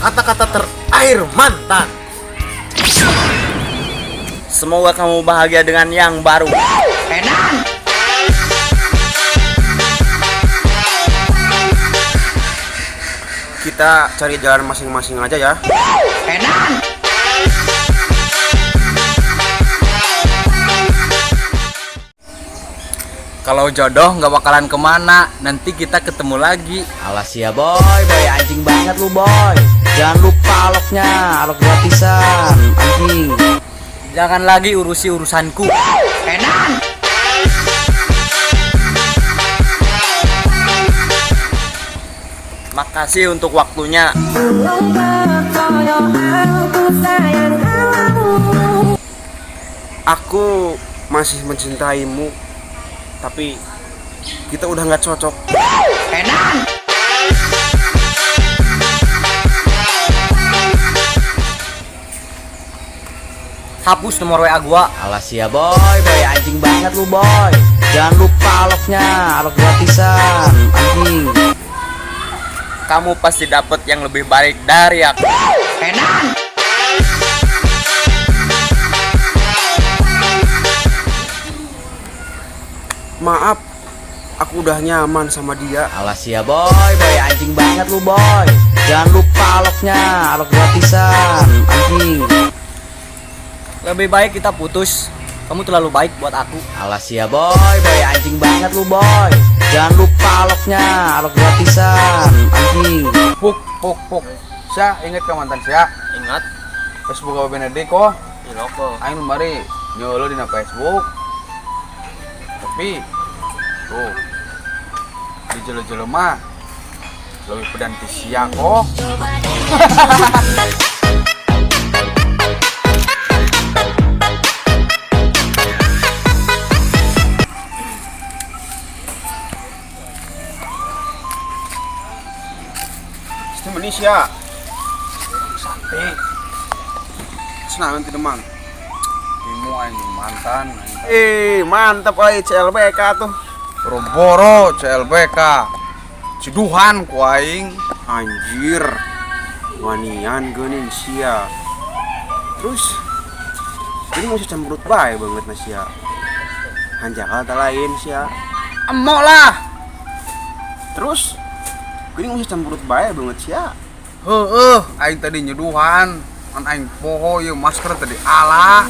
Kata-kata terakhir mantan. Semoga kamu bahagia dengan yang baru. Kita cari jalan masing-masing aja ya. Kalau jodoh nggak bakalan kemana, nanti kita ketemu lagi. Alas ya boy, boy anjing banget lu boy. Jangan lupa aloknya, alok gratisan, anjing. Jangan lagi urusi urusanku. Makasih untuk waktunya. Aku masih mencintaimu, tapi kita udah nggak cocok. Hapus nomor WA gua. Alas ya boy, boy anjing banget lu boy. Jangan lupa aloknya, alok gratisan, anjing. Kamu pasti dapet yang lebih baik dari aku. Maaf, aku udah nyaman sama dia. Alas ya boy, boy anjing banget lu boy. Jangan lupa aloknya, alok gratisan, anjing. Lebih baik kita putus. Kamu terlalu baik buat aku. Alas ya boy, boy anjing banget lu boy. Jangan lupa aloknya, alok gratisan, anjing. Puk, puk, puk. Sia, inget ke mantan sia? Ingat, Facebook apa Benedict kok? Iloko. Aing mari nyolo dina Facebook. Tapi tuh di jelo-jelo mah lebih pedan ti sia kok. Sistem Indonesia, Sate, senang nanti demang. timu aing mantan aing. Mantap euy CLBK tuh. Boro-boro CLBK. Ciduhan ku aing. Anjir. Wanian geuning sia. Terus ini masih cemberut bae banget na sia. Hanjakal tak lain sia. Emok lah. Terus geuning masih cemberut bae banget sia. Heeh, aing tadi nyeduhan. Kan aing poho ieu masker tadi ala.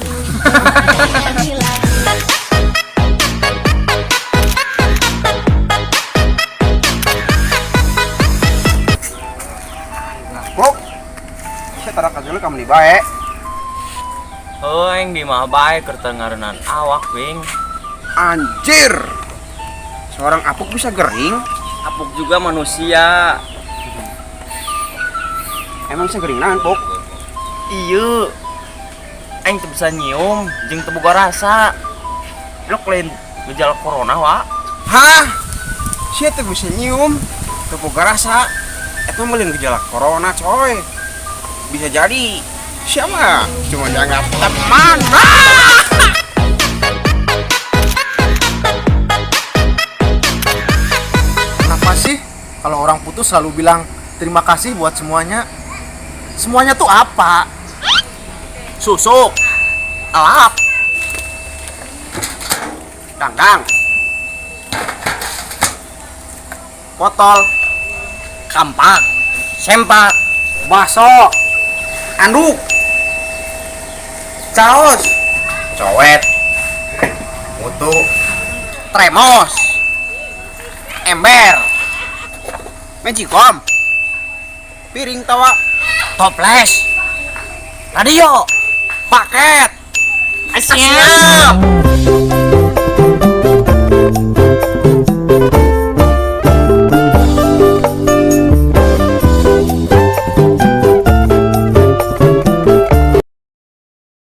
Kok sia tara kajulu kamu nih bae. Heuh, aing di mah bae keur teu ngareunaan awak, Wing. Anjir. Seorang apuk bisa gering? Apuk juga manusia. Emang bisa gering naon, Puk? Iya. Aing teu bisa nyium jeung teu boga rasa. Lok lain gejala corona, wa. Hah? Sia teu bisa nyium, teu boga rasa. Eta mah lain gejala corona, coy. Bisa jadi siapa? Cuma dianggap teman. Kenapa sih kalau orang putus selalu bilang terima kasih buat semuanya? Semuanya tuh apa? Susuk. Alap. Kangkang. Potol. Kampak. Sempak. Baso. Anduk. Caos. Cowet. Mutu. Tremos. Ember. Magicom. Piring tawa. Toples. Radio. Paket. Siap.